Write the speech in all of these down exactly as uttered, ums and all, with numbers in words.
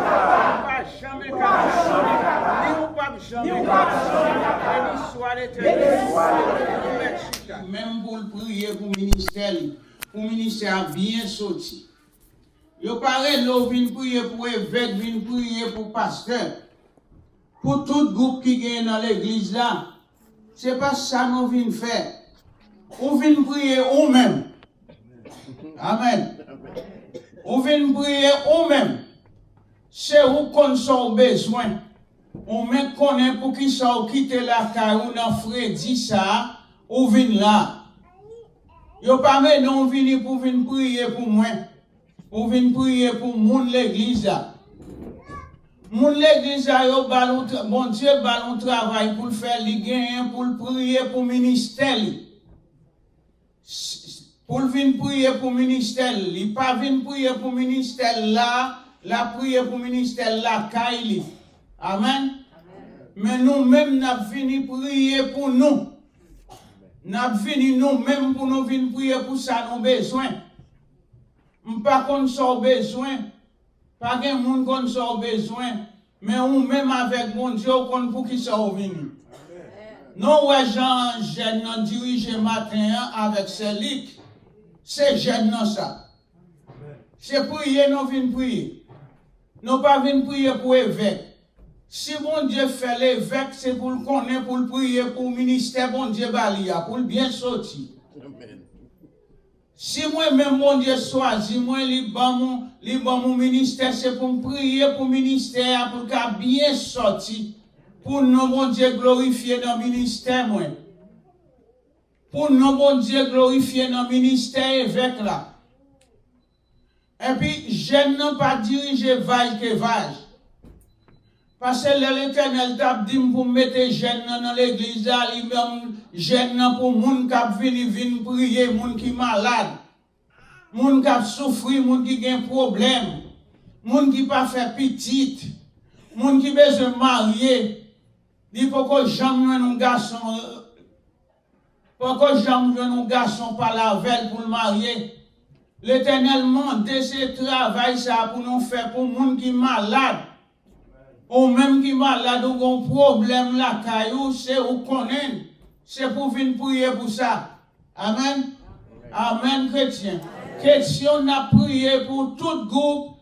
pa janm enkape, ni w p ap janm enkape. Beni swa Letènèl. Nou mèt chita. Menm pou l priye pou ministè li, pou ministè a byen soti. Yo pa rele w vin priye pou evèk, vin priye pou pastè, pou tout gwoup ki genyen nan legliz la. Se pa sa nou vin fè. Ou vin priye ou menm. Amèn. Ou vin priye ou menm. Se ou konn sa w bezwen. Ou menm konnen poukisa w kite lakay ou nan fredi sa a, ou vin la. Yo pa mennen w vini pou vin priye pou mwen. Ou vin priye pou moun legliz la. Moun legliz la, yo ba l yon tra- Bondye ba l yon travay pou l fè, li genyen pou l priye pou ministè li. S- s- Pou l vin priye pou ministè l, li pa vin priye pou ministè l la, l ap priye pou ministè l lakay li. Amèn. Men nou menm, n ap vini priye pou nou. N ap vini nou menm pou nou vin priye pou sa nou bezwen. M pa konn sa w bezwen. Pa gen moun konn sa w bezwen. Men ou menm avèk Bondye, w konn poukisa w vini. Nou wè jan jèn nan dirije maten an avèk sè Lik. Se jèn nan sa. Se priye nou vin priye. Nou pa vin priye pou evèk. Si Bondye fè l evèk, se pou l konnen pou l priye pou ministè Bondye ba li a, pou l byen soti. Si mwen menm Bondye chwazi mwen, li ban m, li ban m yon ministè, se pou m priye pou ministè a, pou l ka byen soti, pou non Bondye glorifye nan ministè mwen. Pou non Bondye glorifye nan ministè evèk la. Epi, jèn nan pa dirije vaj ke vaj. Paske lè Letènèl t ap di m pou m mete jèn nan nan legliz la, li ban m jèn nan pou moun k ap vini, vin priye, moun ki malad, moun k ap soufri, moun ki gen pwoblèm, moun ki pa fè pitit, moun ki bezwen marye, li poko janm jwenn yon gason, poko janm jwenn yon gason pale avè l pou l marye. Letènèl mande se travay sa a pou nou fè pou moun ki malad. Ou menm ki malad, ou gen yon pwoblèm lakay ou, se ou konnen l. Se pou vin priye pou sa. Amèn. Amèn, kretyen. Kretyen, n ap priye pou tout gwoup,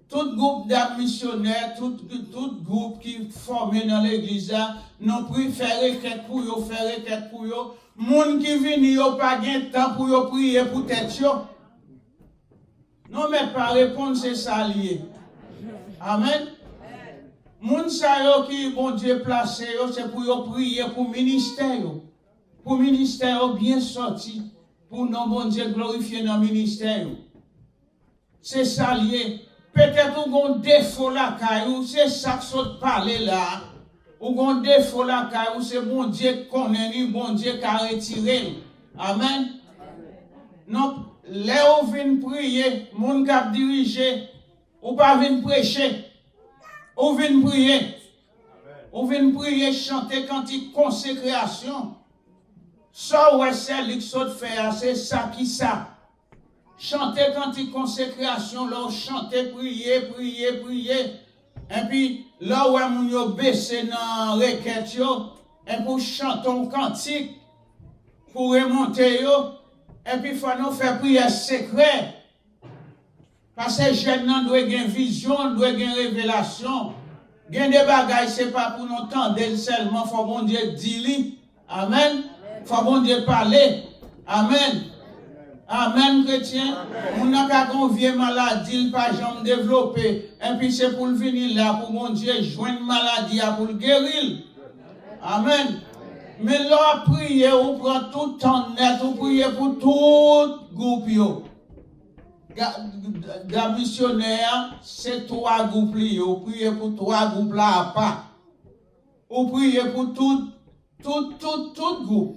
tout gwoup dam misyonè, tout, tout gwoup ki fòme nan legliz la. Nou pri fè rekèt pou yo, fè rekèt pou yo. Moun ki vini yo pa gen tan pou yo priye pou tèt yo. Non, mèt pa reponn, se sa l ye. Amèn. Moun sa yo ki Bondye plase yo, se pou yo priye pou ministè yo. Pou ministè yo byen soti. Pou non Bondye glorifye nan ministè yo. Se sa l ye. Petèt ou gon defo lakay ou, se sa k sot pale la. Ou gon defo lakay ou, se Bondye k konnen li, Bondye ka retire l. Amèn. Non, lè ou vin priye, moun k ap dirije, ou pa vin preche. Ou vin priye. Ou vin priye, chante kantik konsekrasyon. Sa w wè sè Lik sot fè a, se sa ki sa. Chante kantik konsekrasyon, lè w chante, priye, priye, priye. Epi, lè w wè moun yo bese nan rekèt yo, epi w chante yon kantik pou remonte yo, epi fò nou fè priyè sekrè. Paske jèn nan dwe gen vizyon, dwe gen revelasyon. Gen de bagay, se pa pou nou tande l sèlman, fò Bondye di li. Amèn. Fò Bondye pale. Amèn. Amèn, kretyen. Moun nan ka gen yon vye maladi, l pa janm devlope. Epi se pou l vini la, pou Bondye jwenn maladi a, pou l geri l. Amèn. Men lè w ap priye, ou pran tout tan nèt, ou priye pou tout gwoup yo. Ga- Gad misyonè a, se twa gwoup li ye. Ou priye pou twa gwoup la apa. Ou priye pou tout, tout, tout, tout gwoup.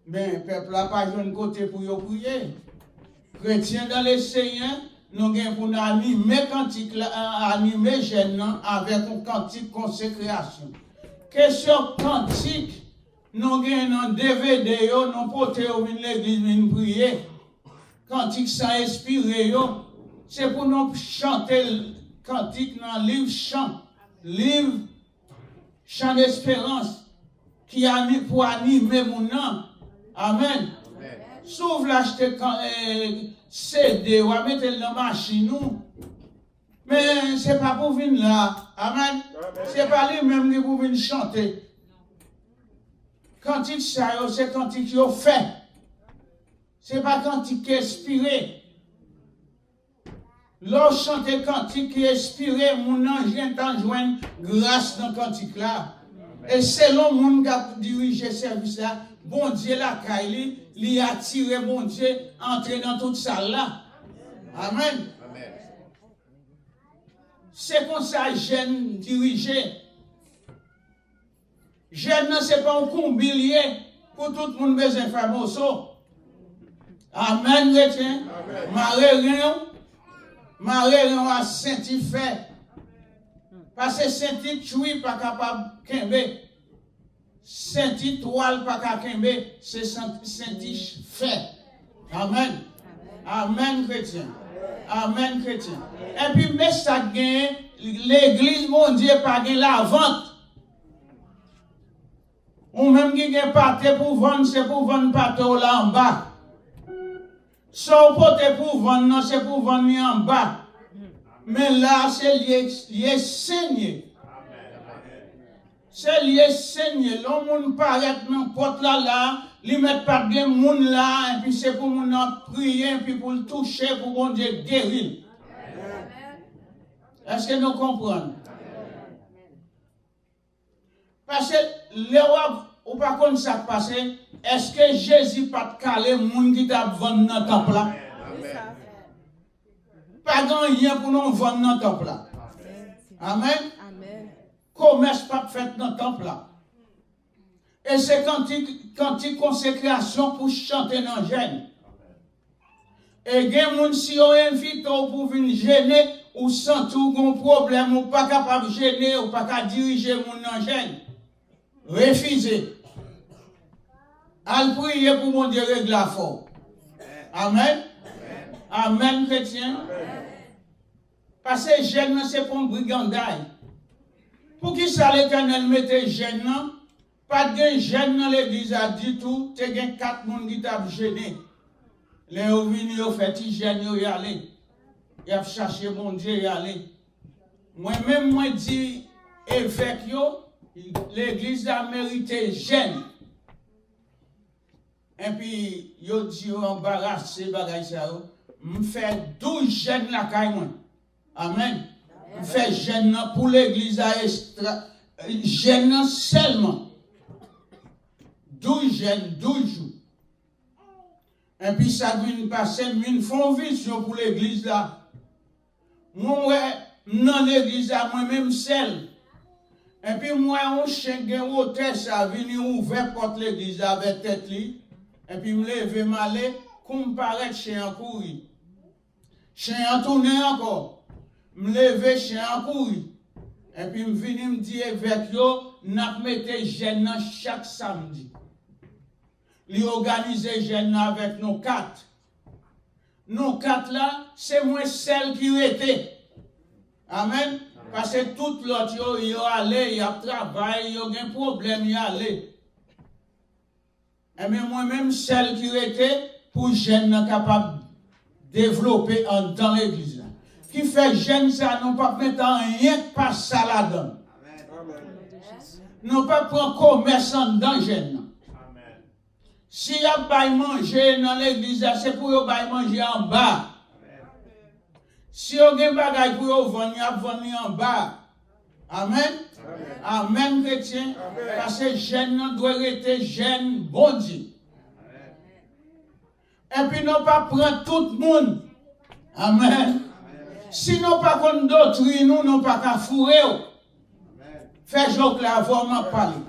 Men pèp la pa jwenn kote pou yo priye. Kretyen dan le Senyè, nou gen pou n anime kantik la, anime jèn nan avèk yon kantik konsekrasyon. Kesyon kantik, nou gen nan D V D yo, nou pote yo vin legliz vin priye. Kantik san espire yo, se pou nou chante l kantik nan liv chan, liv Chan Desperans, ki ani-, pou anime moun nan. Amèn. Si w vle achte kan-, eh, C D, w a mete l nan machin ou. Men se pa pou vin la. Amèn. Se pa li menm ki pou vin chante. Kantik sa yo, se kantik yo fè. Se pa kantik ki enspire. Lè w chante kantik ki enspire, moun nan gentan jwenn gras nan kantik la. E selon moun k ap dirije sèvis la, Bondye lakay li, li atire Bondye antre nan tout sal la. Amèn. Se konsa jèn dirije. Jèn nan se pa yon konbi l ye pou tout moun bezwen fè moso. Amèn, kretyen. Mare ren w. Mare ren w a senti fè. Paske senti tchwi pa kapab kenbe. Senti twal pa ka kenbe. Se san-, senti fè. Amèn. Amèn, kretyen. Amèn, kretyen. Epi, men sa k genyen, legliz Bondye pa gen lavant. Ou menm ki gen pate pou vann, se pou vann pate w la anba. Sa w pote pou vann nan, se pou vann li anba. Men la, se lye, lye sen ye. Se lye sen ye. Lè yon moun parèt nan pòt la, la, li mèt pa t gen moun la, epi se pou moun nan priye, epi pou l touche, pou Bondye geri l. Èske nou konprann? Paske lè w ap, ou pa konn sa k pase, èske Jezi pa t kale moun ki t ap vann nan tanp la? Pa gen anyen pou nou vann nan tanp la. Amèn. Komès p ap fèt nan tanp la. E se kantik, kantik konsekrasyon pou chante nan jèn. E gen moun, si yo envite w pou vin jene, ou santi w gen yon pwoblèm, ou pa kapab jene, ou pa ka dirije moun nan jèn. Refize. Al priye pou Bondye regle afè w. Amèn. Amèn, kretyen. Paske jèn nan se pa yon briganday. Poukisa Letènèl mete jèn nan? Pa t gen jèn nan legliz la ditou, te gen kat moun ki t ap jene. Lè yo vini, yo fè ti jèn yo, y ale. Y ap chache Bondye, y ale. Mwen menm, mwen di evèk yo, legliz la merite jèn. Epi, yo di yo anbarase bagay sa yo. M fè douz jèn lakay mwen. Amèn. M fè jèn nan pou legliz la estra, jèn nan sèlman. Douz jèn, douz jou. Epi sa k vin pase, m vin fè yon vizyon pou legliz la. Mwen wè, m nan legliz la, mwen menm sèl. Epi m wè yon chen gen wotè sa, vini ouvè pòt legliz la avèk tèt li. Epi m leve, m ale, kou m parèt, chen an kouri. Chen an tounen ankò. M leve, chen an kouri. Epi m vini, m di evèk yo, n ap mete jèn nan chak samdi. Li òganize jèn nan avèk nou kat. Nou kat la, se mwen sèl ki rete. Amèn. Paske tout lòt yo, yo ale, y ap travay, yo gen pwoblèm, y ale. Enben, mwen menm sèl ki rete pou jèn nan kapab devlope anndan legliz la. Ki fè jèn sa, nou p ap met anyen k pa sa ladan l. Nou p ap pran komès anndan jèn nan. Si y ap bay manje nan legliz la, se pou yo bay manje anba. Si yo gen bagay pou yo vann, y ap vann li anba. Amèn. Amèn, kretyen. Paske jèn nan dwe rete jèn Bondye. Epi nou pa pran tout moun. Amèn. Si nou pa konn doktrin ou, nou pa ka foure w. Fè jòklè avè w m ap pale.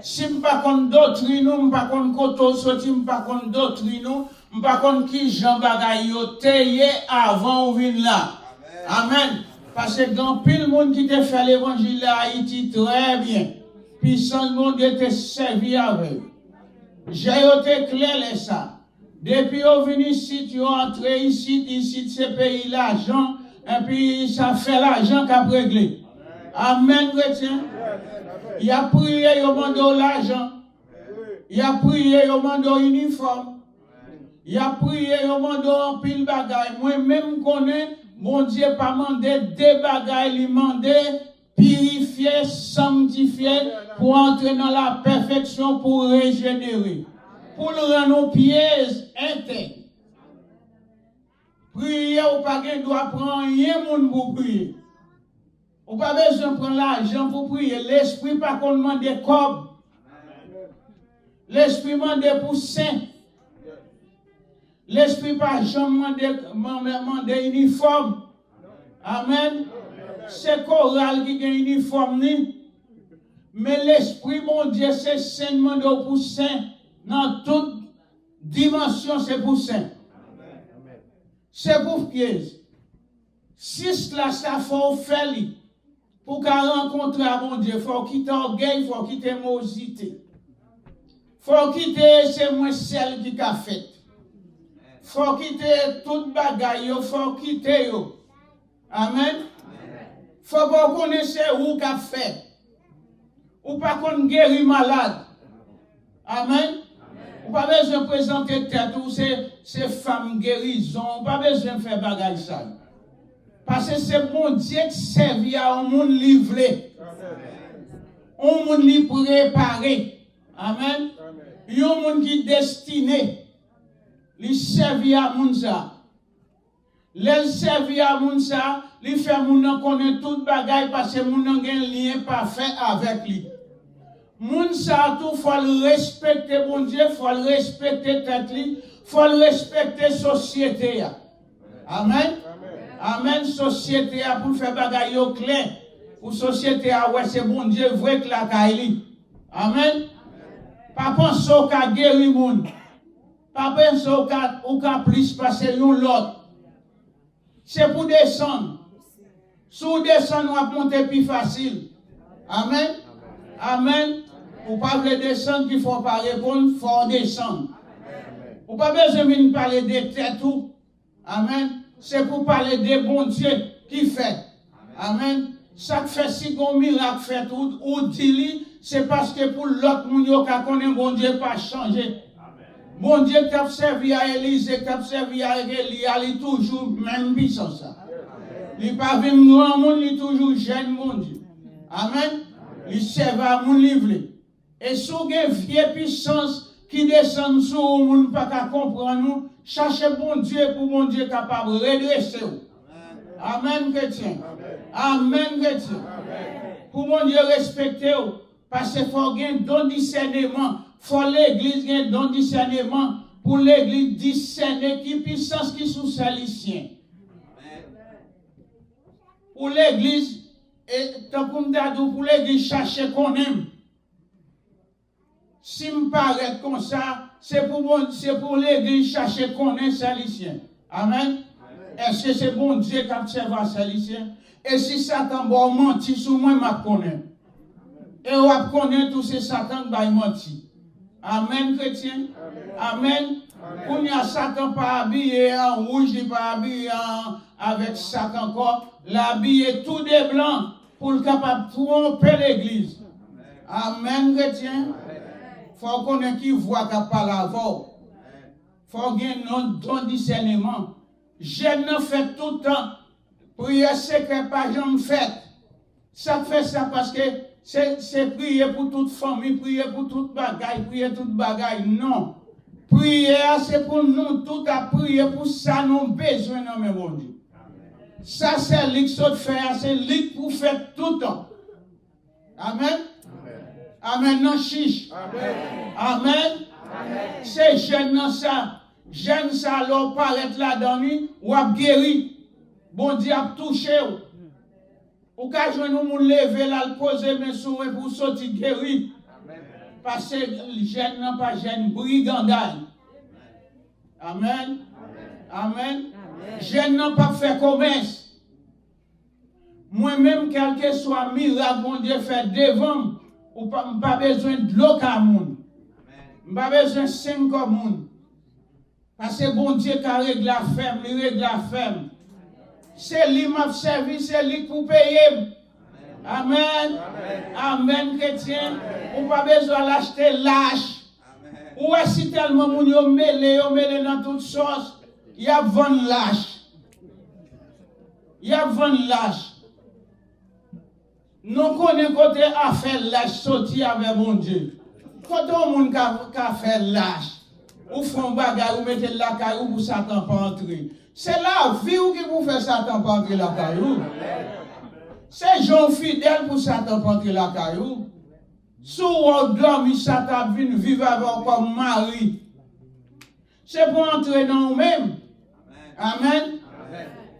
Si m pa konn doktrin ou, m pa konn kote w soti, m pa konn doktrin ou, m pa konn kijan bagay yo te ye avan ou vin la. Amèn. Paske gen anpil moun ki te fè levanjil la Ayiti trè byen. Pisans Bondye te sèvi avè yo. Je yo te klè lè sa. Depi yo vin isit, yo antre isit, isit se peyi lajan, Epi sa fè lajan k ap regle. Amèn, kretyen. Y ap priye, yo mande w lajan. Y ap priye, yo mande w inifòm. Y ap priye, yo mande w anpil bagay. Mwen menm, m konnen Bondye pa mande de bagay, li mande pirifye, sanktifye, pou antre nan lapèfeksyon, pou rejenere, pou l rann ou pye entèg. Priye, ou pa gen dwa pran anyen moun pou priye. Ou pa bezwen pran lajan pou priye. Lespri pa konn mande kòb. Lespri mande pou sen. Lespri pa janm mande, mande, mande inifòm. Amèn. Se koral ki gen inifòm li. Men Lespri Bondye, se sen, mande w pou sen. Nan tout dimansyon, se pou sen. Se pou pyez. Sis la, sa fò w fè li. Pou w ka rankontre a Bondye, fò w kite ògèy, fò w kite mozite. Fò w kite se mwen sèl ki ka fèt. Fò w kite tout bagay yo, fò w kite yo. Amèn. Fò w konnen se ou k ap fè. Ou pa konn geri malad. Amèn. Ou pa bezwen prezante tèt ou, se, se fanm gerizon. Ou pa bezwen fè bagay sa yo. Paske se Bondye k sèvi a yon moun li vle. Yon moun li prepare. Amèn. Yon moun ki destine. Li sèvi a moun sa. Lè l sèvi a moun sa, li fè moun nan konnen tout bagay paske moun nan gen lyen pafè avèk li. Moun sa a tou, fò l respekte Bondye, fò l respekte tèt li, fò l respekte sosyete a. Amèn. Amèn. Sosyete a pou l fè bagay yo klè, pou sosyete a wè se Bondye vre k lakay li. Amèn. Pa panse w ka geri moun. Pa panse w ka, ou ka plis pase yon lòt. Se pou desann. Si w desann, w ap monte pi fasil. Amèn. Amèn. Ou pa vle desann, ki fè w pa reponn, fò w desann. Ou pa bezwen vin pale de tèt ou. Amèn. Se pou pale de Bondye ki fè. Amèn. Sa k fè si gon mirak fèt ou, ou di li, se paske pou lòt moun yo ka konnen Bondye pa chanje. Bondye k t ap sèvi a Elize, k t ap sèvi a Eliya, li toujou menm pisans la. Li pa vin granmoun, li toujou jèn Bondye. Amèn. Li sèvi a moun li vle. E si w gen vye pisans ki desann sou ou, moun pa ka konprann ou, chache Bondye pou Bondye kapab redrese w. Amèn, kretyen. Amèn, kretyen. Pou Bondye respekte w, paske fò w gen don disèneman, fò legliz gen don disèneman, pou legliz disène ki pisans ki sou sèlisyen. Pou legliz, e, tankou m ta di w, pou legliz chache konnen m. Si m parèt konsa, se pou Bon-, se pou legliz chache konnen sèlisyen. Amèn. Èske se Bondye k ap sèvi a sèlisyen? E si Satan ba w manti sou mwen, m ap konnen. E w ap konnen tou se Satan k bay manti. Amèn, kretyen. Amèn. Kounye a, Satan pa abiye an wouj, li pa abiye an, avèk sak ankò. L abiye tou de blan pou l kapab twonpe legliz. Amèn, kretyen. Fò w konnen ki vwa k ap pale avè w. Fò w gen non, don disèneman. Jèn nan fèt tout tan. Priyè sekrè pa janm fèt. Sa k fè sa? Paske se, se priye pou tout fanmi, priye pou tout bagay, priye tout bagay. Non. Priyè a, se pou nou tout ap priye pou sa nou bezwen nan men Bondye. Sa sèl li k sot fè a, se li k pou fèt tout tan. Amèn. Amèn nan chich. Amèn. Se jèn nan sa. Jèn sa, lè w parèt ladan li, w ap geri. Bondye ap touche w. Ou ka jwenn yon moun leve l al poze men sou ou epi w soti geri. Paske jèn nan pa jèn briganday. Amèn. Amèn. Jèn nan p ap fè komès. Mwen menm, kèlkeswa mirak Bondye fè devan m, ou pa, m pa bezwen dlo ka moun. M pa bezwen senk kòb moun. Paske Bondye ka regle afè m, li regle afè m. Se li m ap sèvi, se li k pou peye m. Amèn. Amèn, kretyen. Ou pa bezwen al achte lach. Ou wè si tèlman moun yo mele, yo mele nan tout sòs, y ap vann lach. Y ap vann lach. Nou konnen kote afè lach soti avè Bondye. Kote yon moun ka, ka fè lach? Ou fè yon bagay, ou mete l lakay ou pou Satan pa antre. Se lavi w ki pou fè Satan pa antre lakay ou. Se jan w fidèl pou Satan pa antre lakay ou. Si w wè w dòmi, Satan ap vin viv avè w kòm mari. Se pou antre nan ou menm. Amèn.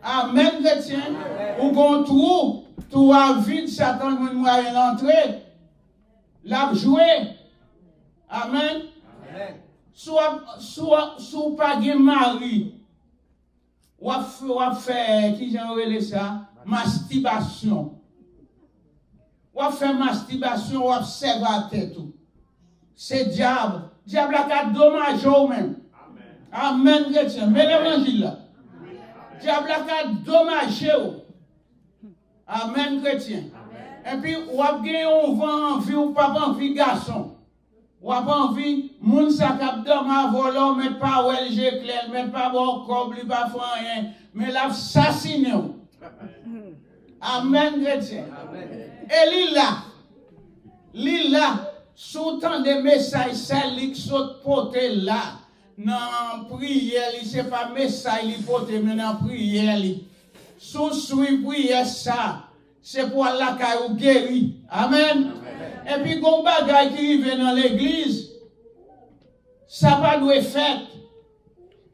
Amèn, kretyen. Ou gon twou, twou a vid, Satan jwenn mwayen l antre. L ap jwe. Amèn. Si w ap, si w ap, si w pa gen mari, w ap, w ap fè, kijan yo rele sa? Mastibasyon. W ap fè mastibasyon, w ap sèvi a tèt ou. Se dyab. Dyab la ka domaje w menm. Amèn, kretyen. Men levanjil la. Dyab la ka domaje w. Amèn, kretyen. Epi w ap gen yon van anvi, ou p ap anvi gason. W ap anvi, moun sa k ap dòmi avè w la, ou mèt pa wè l je klè, l mèt pa ba w kòb, li pa fè anyen, men l ap sasinen w. Amèn, kretyen. E li la. Li la. Si w tande mesaj, se li k sot pote la. Nan priyè li, se pa mesaj li pote, men nan priyè li. Si w swiv priyè sa, se pou al lakay ou geri. Amèn. Epi gon bagay ki rive nan legliz, sa pa dwe fèt.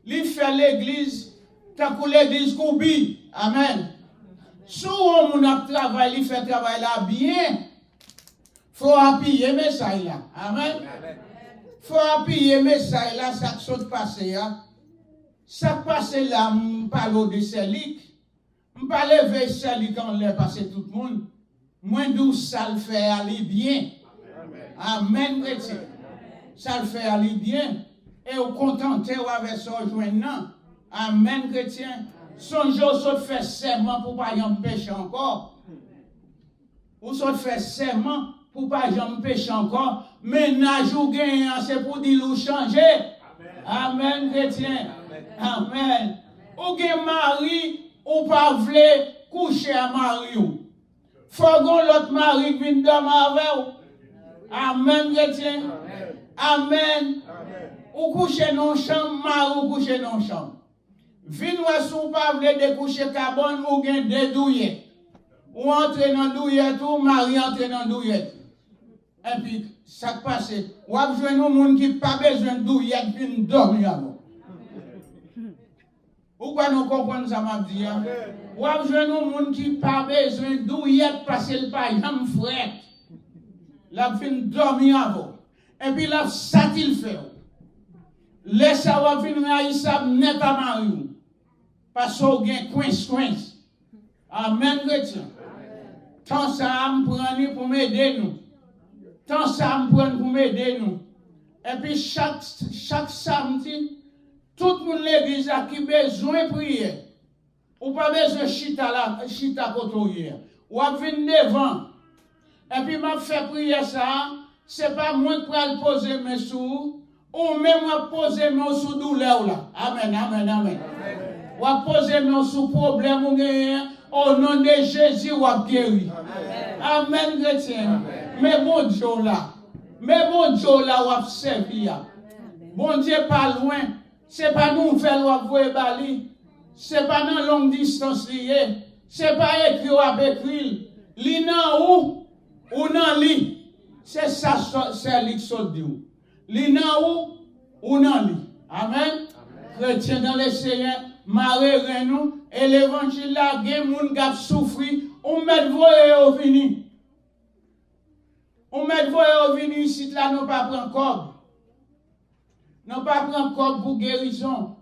Li fè legliz tankou legliz koubi. Amèn. Si w wè yon moun ap travay, li fè travay la byen, fò w apiye mesaj la. Amèn. Fò w apiye mesaj la, sa k sot pase a. Sa k pase la, m pale w de Sèlik. M pa leve Sèlik anlè pase tout moun. Mwen di w sa l fè a, li byen. Amèn, kretyen. Sa l fè a, li byen. E w kontante w avè sa w jwenn nan. Amèn, kretyen. Sonje w sot fè sèman pou w pa janm peche ankò. Ou sot fè sèman pou w pa janm peche ankò. Mennaj ou genyen an, se pou di l ou chanje. Amèn, kretyen. Amèn. Ou gen mari, ou pa vle kouche a mari w. Fò gon lòt mari k vin dòmi avè w. Amèn, kretyen. Amèn. Ou kouche nan yon chanm, mari w kouche nan yon chanm. Vin wè si w pa vle dekouche kabòn, ou gen de douyèt. Ou antre nan douyèt ou, mari antre nan douyèt. Epi, sa k pase? W ap jwenn yon moun ki pa bezwen douyèt vin dòmi avè w. Ou kwè nou konprann sa m ap di a? W ap jwenn yon moun ki pa bezwen douyèt paske l pa janm frèt. L ap vin dòmi avè w. Epi l ap satisfè w. Lè sa a w ap vin rayisab nèt a mari w. Paske w gen kwens kwens. Amèn, kretyen. Tan sa a m pran li pou m ede nou. Tan sa a m pran pou m ede nou. Epi chak, chak samdi, tout moun legliz la ki bezwen priyè, ou pa bezwen chita la, chita kote w ye a. W ap vin devan. Epi m ap fè priyè sa a, se pa mwen k pral poze men sou ou, ou menm w ap poze men w sou doulè w la. Amèn, amèn, amèn. W ap poze men w sou pwoblèm ou genyen an. O non de Jezi, w ap geri. Amèn, kretyen. Men Bondye w la. Men Bondye w la w ap sèvi a. Bondye pa lwen. Se pa nouvèl w ap voye ba li. Se pa nan long distans li ye. Se pa ekri w ap ekri l. Li nan ou, ou nan li. Se sa sè Lik sot di w. Li nan ou, ou nan li. Amèn. Kretyen dan Leseyè, mare ren nou, e levanjil la, gen moun k ap soufri, ou mèt voye yo vini. Ou mèt voye yo vini isit la, nou pa pran kòb. Nou pa pran kòb pou gerizon.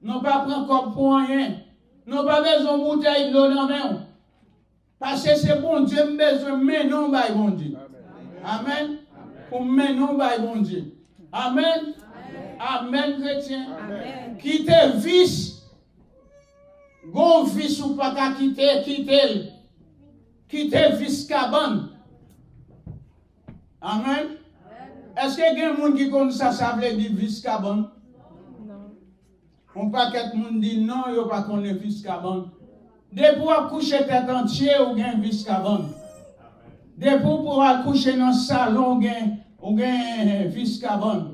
Nou pa pran kòb pou anyen. Nou pa bezwen boutèy dlo nan men w. Paske se Bondye m bezwen, mennen w bay Bondye. Amèn. Pou m mennen w bay Bondye. Amèn. Amèn, kretyen. Kite vis Gon vis ou pa ka kite, kite l. Kite vis kabann. Amèn. Èske gen moun ki konn sa sa vle di vis kabann? Non. Yon pakèt moun di non, yo pa konnen vis kabann. Depi w ap kouche tèt antye, ou gen vis kabann. Depi w pou al kouche nan salon, ou gen, ou gen vis kabann.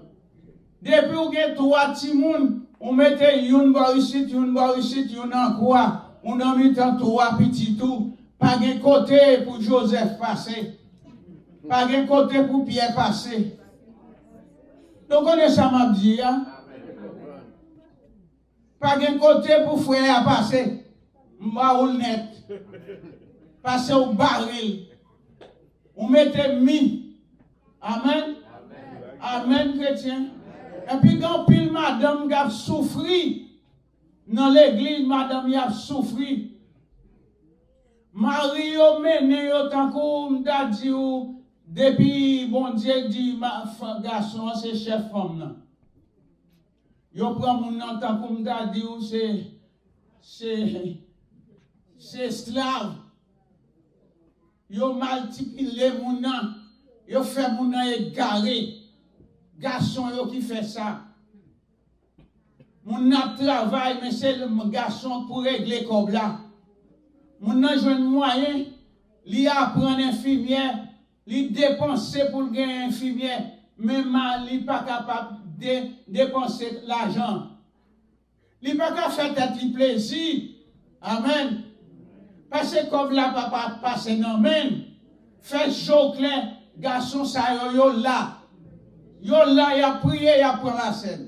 Depi w gen twa timoun, ou mete youn bò isit, youn bò isit, youn an kwa, ou nan mitan twa pitit ou. Pa gen kote pou Jozèf pase. Pa gen kote pou Pyè pase. Nou konnen sa m ap di a? Pa gen kote pou frè a pase. M ba ou l nèt. Pase w bare l. Ou mete mi. Amèn. Amèn, kretyen. Epi gen anpil madanm k ap soufri nan legliz, madanm y ap soufri. Mari yo mennen yo tankou m ta di w, depi Bondye di ma- fa- gason an se chèf fanm nan. Yo pran moun nan tankou m ta di w se, se, se esklav. Yo maltipile moun nan. Yo fè moun nan egare. Gason yo ki fè sa. Moun nan ap travay, men se gason k pou regle kòb la. Moun nan jwenn mwayen, li aprann enfimyè, li depanse pou l gen enfimyè, men ma- li pa kapab de- depanse lajan. Li pa ka fè tèt li plezi. Amèn. Pase kòb la pa, pa pase nan men l. Fè je w klè, gason sa yo, yo la. Yo la, y ap priye, y ap pran lasèn.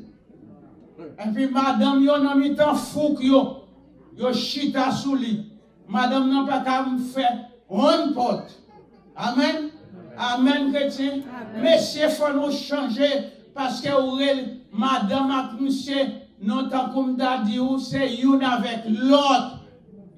Epi madanm yo nan mitan fouk yo. Yo chita sou li. Madanm nan pa ka fè one pot. Amèn. Amèn, kretyen. Mesye, fò nou chanje, paske ou rele madanm ak misye, non, tankou m ta di ou, se youn avèk lòt.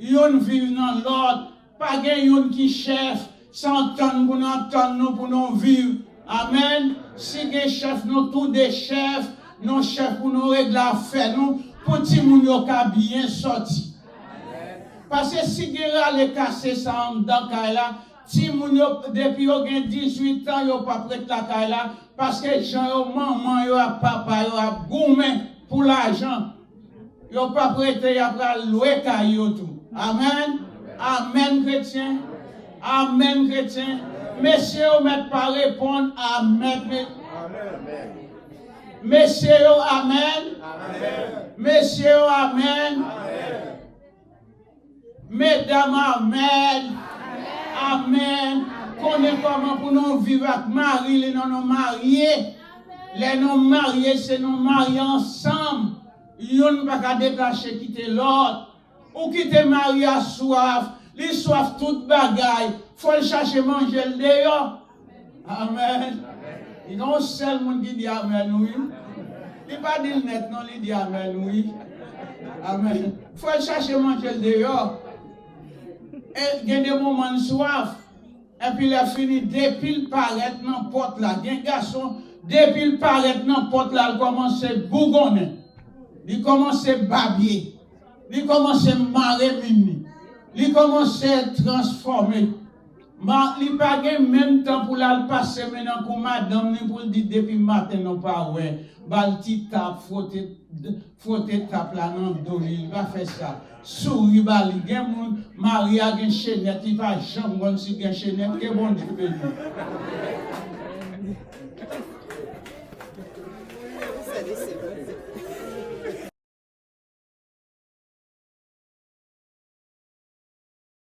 Youn viv nan lòt. Pa gen youn ki chèf, se antann pou nou antann nou pou nou viv. Amèn. Si gen chèf, nou tou de chèf, nou chèf pou nou regle afè nou, pou timoun yo ka byen sòti. Paske si gen rale kase sa anndan kay la, timoun yo, depi yo gen dizuit an, yo p ap ret lakay la, paske jan yo manman yo ak papa yo ap goumen pou lajan, yo p ap rete, y ap al lwe kay yo tou. Amèn. Amèn, kretyen. Amèn, kretyen. Mesye yo mèt pa reponn amèn. Mesye yo, amèn. Mesye yo, amèn. Medam, amèn. Amèn. Konnen kòman pou nou viv ak mari li nan nou marye. Lè nou marye, se nou marye ansanm. Youn pa ka detache kite lòt. Ou kite mari a swaf, li swaf tout bagay, fò l chache manje l deyò. Amèn. Gen yon sèl moun ki di amèn, wi. Li pa di l nèt, non, li di amèn, wi. Amèn. Fò l chache manje l deyò. E gen de moman l swaf. Epi lè fini, depi l parèt nan pòt la, gen gason, depi l parèt nan pòt la, l kòmanse bougonnen. Li kòmanse babye. Li kòmanse mare min li. Li kòmanse transfòme. Ma, li pa gen menm tan pou l al pase men nan kou madanm li pou l di depi maten nou pa wè. Ba l ti tap, fwote, fwote tap la nan do li. Li pa fè sa. Souri ba li. Gen moun, mari a gen chenèt, li pa janm konn si gen chenèt. Ke Bondye beni.